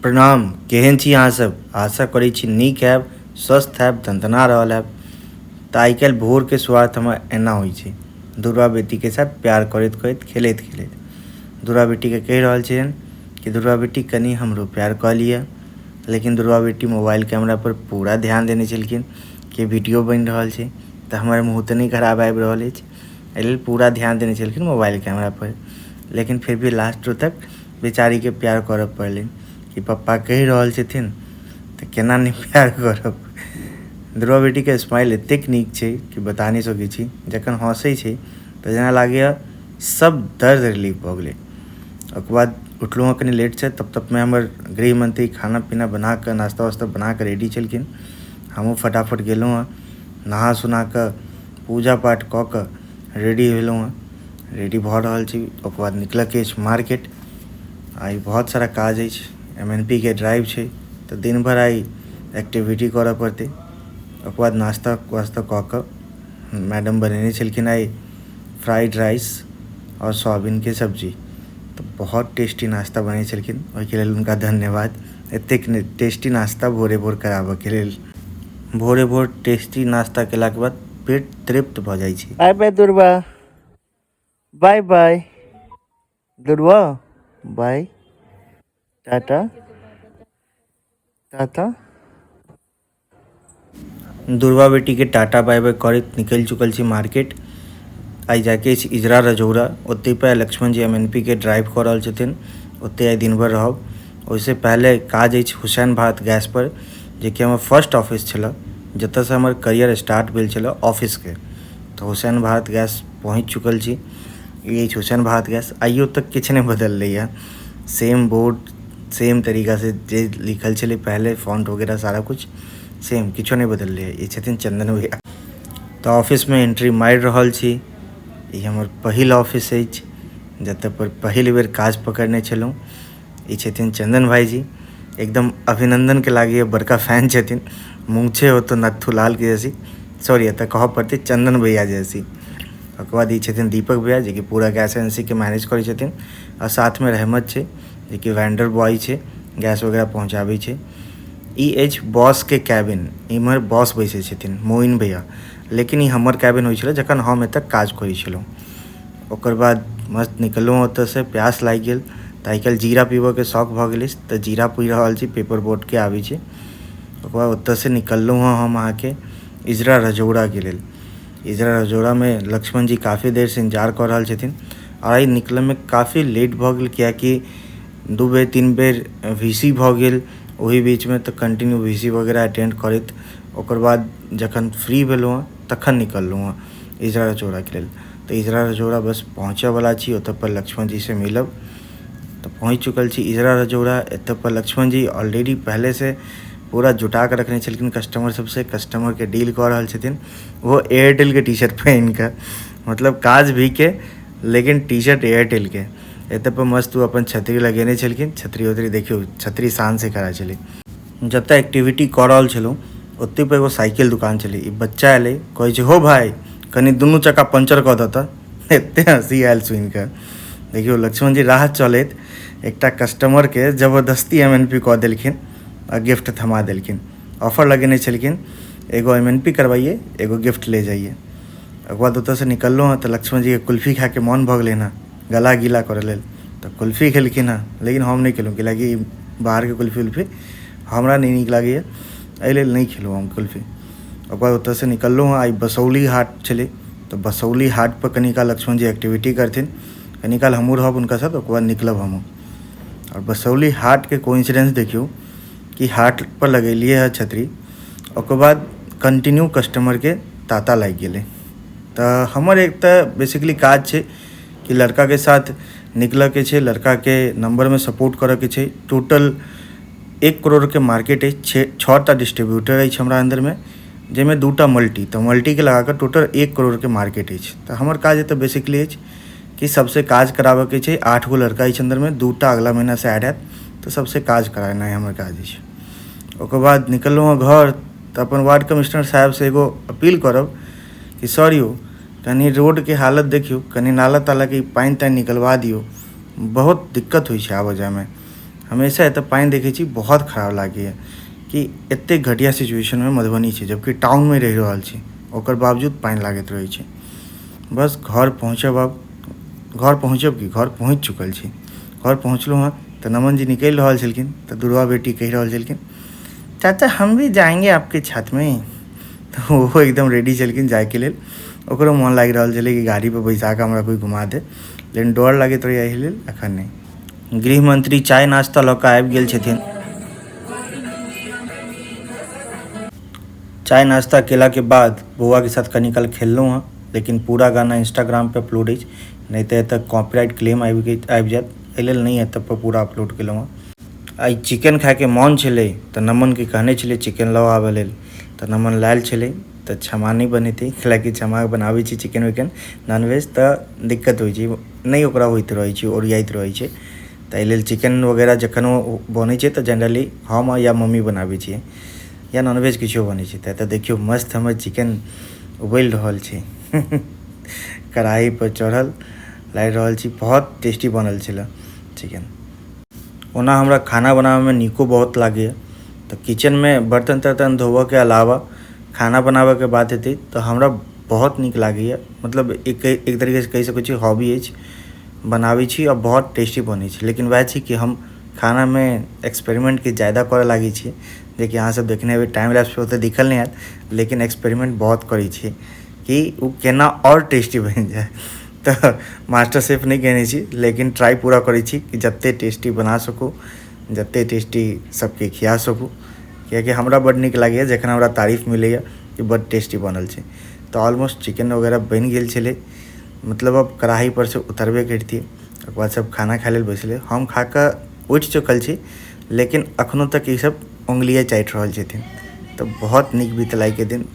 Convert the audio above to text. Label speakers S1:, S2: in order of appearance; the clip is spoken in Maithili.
S1: प्रणाम। केहन छी अहाँ सब? आशा करै छी नीक हैब, स्वस्थ हैब, दनदना रहल हैब। तऽ आइ काल्हि भोरके शुरुआत हमर एना होइ छै, दुर्गा बेटीके साथ प्यार करैत करैत, खेलैत खेलैत। दुर्गा बेटीके कहि रहल छियनि कि दुर्गा बेटी कनि हमरो प्यार कऽ लिअ, लेकिन दुर्गा बेटी मोबाइल कैमरा पर पूरा ध्यान देने छलखिन कि वीडियो बनि रहल छै तऽ हमर मुँह तऽ नहि खराब आबि रहल अछि, एहि लेल पूरा ध्यान देने छलखिन मोबाइल कैमरा पर। लेकिन फिर भी लास्ट तक बेचारीके प्यार करऽ पड़लनि कि पप्पा कहि रहल छथिन तऽ केना नहि प्यार करब। दुर्गा बेटीके स्माइल एतेक नीक छै कि बता नहि सकै छी। जखन हँसै छै तऽ जेना लागैए सब दर्द रिलीफ भऽ गेलै। ओकर बाद उठलहुँ हँ कनि लेटसँ, तब तकमे हमर गृहमंत्री खाना पीना बना कऽ नाश्ता वास्ता बना कऽ रेडी छलखिन। हमहूँ फटाफट गेलहुँ हँ, नहा सुना कऽ पूजा पाठ कऽ कऽ रेडी भेलहुँ हँ। रेडी भऽ रहल छी, ओकर बाद निकलऽके अछि मार्केट। आइ बहुत सारा काज अछि, MNP के ड्राइव छै तऽ दिन भरि आइ एक्टिविटी करऽ पड़तै। ओकर बाद नाश्ता वास्ता कऽ कऽ मैडम बनेने छलखिन आइ फ्राइड राइस आओर सोयाबीनके सब्जी, तऽ बहुत टेस्टी नाश्ता बनेने छलखिन, ओहिके लेल हुनका धन्यवाद, एतेक टेस्टी नाश्ता भोरे भोर कराबऽके लेल। भोरे भोर टेस्टी नाश्ता केलाके बाद पेट तृप्त भऽ जाइ छै। Bye bye Durga, bye bye Durga, bye, tata tata. Durga बेटीके टाटा बाय बाय करैत निकलि चुकल छी मार्केट। आइ जाके अछि इजरा रजौरा, ओतहि पर लक्ष्मण जी MNP के ड्राइव कऽ रहल छथिन, ओतहि आइ दिन भरि रहब। ओहिसँ पहिले काज अछि हुसैन भारत गैस पर, जेकि हमर फर्स्ट ऑफिस छलै, जतऽसँ हमर करियर स्टार्ट भेल छलै ऑफिसके। तऽ हुसैन भारत गैस पहुँचि चुकल छी। ई अछि हुसैन भारत गैस, आइयो तक किछु नहि बदललै हँ, सेम बोर्ड सेम तरीकासँ जे लिखल छलै पहिले, फॉन्ट वगैरह सारा कुछ सेम, किछो नहि बदललै हँ। ई छथिन चंदन भैया। तऽ ऑफिसमे एंट्री मारि रहल छी। ई हमर पहिल ऑफिस अछि जतऽ पर पहिल बेर काज पकड़ने छलहुँ। ई छथिन चंदन भाईजी, एकदम अभिनंदन के लागैए बड़का फैन छथिन, मूँछे हो तो नत्थू लाल के जैसी, सॉरी एतऽ कहऽ पड़तै चंदन भैया जैसी। ओकर बाद ई छथिन दीपक भैया, जेकि पूरा गैस एजेंसीके मैनेज करै छथिन, आओर साथमे रहमत छै जेकि वेंडर बॉय छै, गैस वगैरह पहुँचाबै छै। ई अछि बॉसके कैबिन, इम्हर बॉस बैसै छथिन मोइन भैया, लेकिन ई हमर कैबिन होइ छलै जखन हम एतऽ काज करै छलहुँ। ओकर बाद मस्त निकललहुँ ओतऽसँ, प्यास लागि गेल तऽ आइ काल्हि जीरा पीबऽके शौक भऽ गेल अछि तऽ जीरा पी रहल छी, पेपर बोटके आबै छै। ओकर बाद ओतऽसँ निकललहुँ हँ हम अहाँके इजरा रजौड़ाके लेल। इजरा रजौड़ामे लक्ष्मण जी काफी देरसँ इंतजार कऽ रहल छथिन। आइ निकलऽमे काफी लेट भऽ गेल, कियाकि 2 बेर 3 बेर VC भऽ गेल ओहि बीचमे, तऽ कंटिन्यू VC वगैरह अटेंड करैत ओकर बाद जखन फ्री भेलहुँ हँ तखन निकललहुँ हँ इजरा रजौड़ाके लेल। तऽ इजरा रजौड़ा बस पहुँचऽवला छी, ओतऽ पर लक्ष्मण जीसँ मिलब। तऽ पहुँचि चुकल छी इजरा रजौड़ा। एतऽ पर लक्ष्मण जी ऑलरेडी पहिलेसँ पूरा जुटा कऽ रखने छलखिन कस्टमर सबसँ, कस्टमरके डील कऽ रहल छथिन, ओहो एयरटेलके टी शर्ट पहिन कऽ, मतलब काज भी के लेकिन टी शर्ट एयरटेलके। एतऽ पर मस्त ओ अपन छतरी लगेने छलखिन, छतरी उतरी देखियौ छतरी शानसँ खड़ा छलै। जतऽ एक्टिविटी कऽ रहल छलहुँ ओतहि पर एगो साइकिल दुकान छलै। ई बच्चा एलै, कहै छै हो भाय कनि दुनू चक्का पंचर कऽ दऽ। तऽ एते हँसी आयल सुनि कऽ। देखियौ लक्ष्मण जी राह चलैत एकटा कस्टमरके जबरदस्ती MNP कऽ देलखिन आ गिफ्ट थमा देलखिन। ऑफर लगेने छलखिन, एगो MNP करवाइए एगो गिफ्ट ले जाइए। ओकर बाद ओतऽसँ निकललहुँ हँ तऽ लक्ष्मण जीके कुल्फी खायके मोन भऽ गेलै हँ, गला गीला करऽ लेल, तऽ कुल्फी खेलखिन हँ, लेकिन हम नहि खेलहुँ, कैलाकि बाहरके कुल्फी उल्फी हमरा नहि नीक लागैए, एहि लेल नहि खेलहुँ हम कुल्फी। ओकर बाद ओतऽसँ निकललहुँ हँ, आइ बसौली हाट छलै तऽ बसौली हाट पर कनि काल लक्ष्मण जी एक्टिविटी करथिन, कनि काल हमहूँ रहब हुनका साथ, ओकर बाद निकलब हमहूँ। आओर बसौली हाटके कोइंसिडेंस देखियौ कि हाट पर लगेलियै हँ छतरी, ओकर बाद कंटिन्यू कस्टमरके ताँता लागि गेलै। तऽ हमर एक तऽ बेसिकली काज छै कि लड़काके साथ निकलऽके छै, लड़काके नंबरमे सपोर्ट करऽके छै। टोटल 1 करोड़के मार्केट अछि, 6टा डिस्ट्रीब्यूटर अछि हमरा अन्दरमे, जाहिमे 2टा मल्टी, तऽ मल्टीके लगाकऽ टोटल 1 करोड़के मार्केट अछि। तऽ हमर काज एतऽ बेसिकली अछि कि सबसँ काज कराबऽके छै। 8 गो लड़का अछि अन्दरमे, 2टा अगला महीनासँ ऐड हैत, तऽ सबसँ काज करानाइ हमर काज अछि। ओकर बाद निकललहुँ हँ घर तऽ अपन वार्ड कमिश्नर साहेबसँ एगो अपील करब कि सर यौ कनि रोडके हालत देखियौ, कनि नाला तालाके पानि तानि निकलवा दियौ, बहुत दिक्कत होइ छै आबऽ जायमे। हमेशा एता पानी देखे छी बहुत खराब लागे ये कि एते घटिया सिचुएशन में मधुबनी छै जबकि टाउन में रह रहल छी ओकर बावजूद पानी लागैत रहे छै। बस घर पहुँचब अब, घर पहुँचब की घर पहुँच चुकल छी। घर पहुँचलहुँ हँ तऽ नमन जी निकलि रहल छलखिन तऽ दुर्गा बेटी कहि रहल छलखिन चाचा हम भी जाएंगे आपके छत में। तऽ ओहो एकदम रेडी छलखिन जायके लेल। ओकरो मन लागि रहल छलै कि गाड़ी पर बैसा कऽ हमरा कोइ घुमा दे, लेकिन डर लागैत रहै एहि लेल एखन नहि। गृह मंत्री चाय नाश्ता लऽ कऽ आबि गेल छथिन। चाय नाश्ता केलाके बाद बौआके साथ कनी काल खेललहुँ हँ, लेकिन पूरा गाना इंस्टाग्राम पे अपलोड अछि, नहि तऽ एतऽ कॉपीराइट क्लेम आबि जायत, एहि लेल नहि एतऽ पर पूरा अपलोड केलहुँ हँ। आइ चिकन खायके मन छलै तऽ नमनके कहने छलियै चिकन लऽ आबऽ लेल, तऽ नमन लायल छलै तऽ क्षमा नहि बनेतै, कैलाकि क्षमा बनाबै छी चिकन विकन नॉनवेज तऽ दिक्कत होइ छै, नहि ओकरा होइत रहै छै, ओरियाइत रहै छै। तऽ एहि लेल चिकन वगैरह जखन ओ बनै छै तऽ जनरली हम या मम्मी बनाबै छियै या नॉनवेज किछो बनै छै। तऽ देखियौ मस्त हमर चिकन उबलि रहल छै, कढ़ाई पर चढ़ल लागि रहल छी, बहुत टेस्टी बनल छलै चिकन। ओना हमरा खाना बनाबैमे नीको बहुत लागैए, तऽ किचनमे बर्तन तर्तन धोबऽके अलावा खाना बनाबऽके बात हेतै तऽ हमरा बहुत नीक लागैए। मतलब एक एक तरीकासँ कहि सकै छी हॉबी अछि, बनाबै छी आओर बहुत टेस्टी बनै छै। लेकिन वएह छै कि हम खानामे एक्सपेरिमेंट किछु ज्यादा करऽ लागै छी, जेकि अहाँ सब देखने हेबै टाइम लैप्स पर ओतेक दिखल नहि हैत, लेकिन एक्सपेरिमेंट बहुत करै छी कि ओ केना आओर टेस्टी बनि जाय। तऽ मास्टर शेफ नहि कहने छी, लेकिन ट्राई पूरा करै छी कि जतेक टेस्टी बना सकू, जतेक टेस्टी सबके खिया सकू, कियाकि हमरा बड्ड नीक लागैए जखन हमरा तारीफ मिलैए कि बड्ड टेस्टी बनल छै। तऽ ऑलमोस्ट चिकन वगैरह बनि गेल छलै, मतलब अब कढ़ाई पर से उतरबे करितियै, ओकर बाद सब खाना खाय लेल बैसलै। हम खा कऽ उठि चुकल छी, लेकिन अखनो तक ई सब उंगलिए चाटि रहल छथिन। तऽ बहुत नीक बीतल आइके दिन।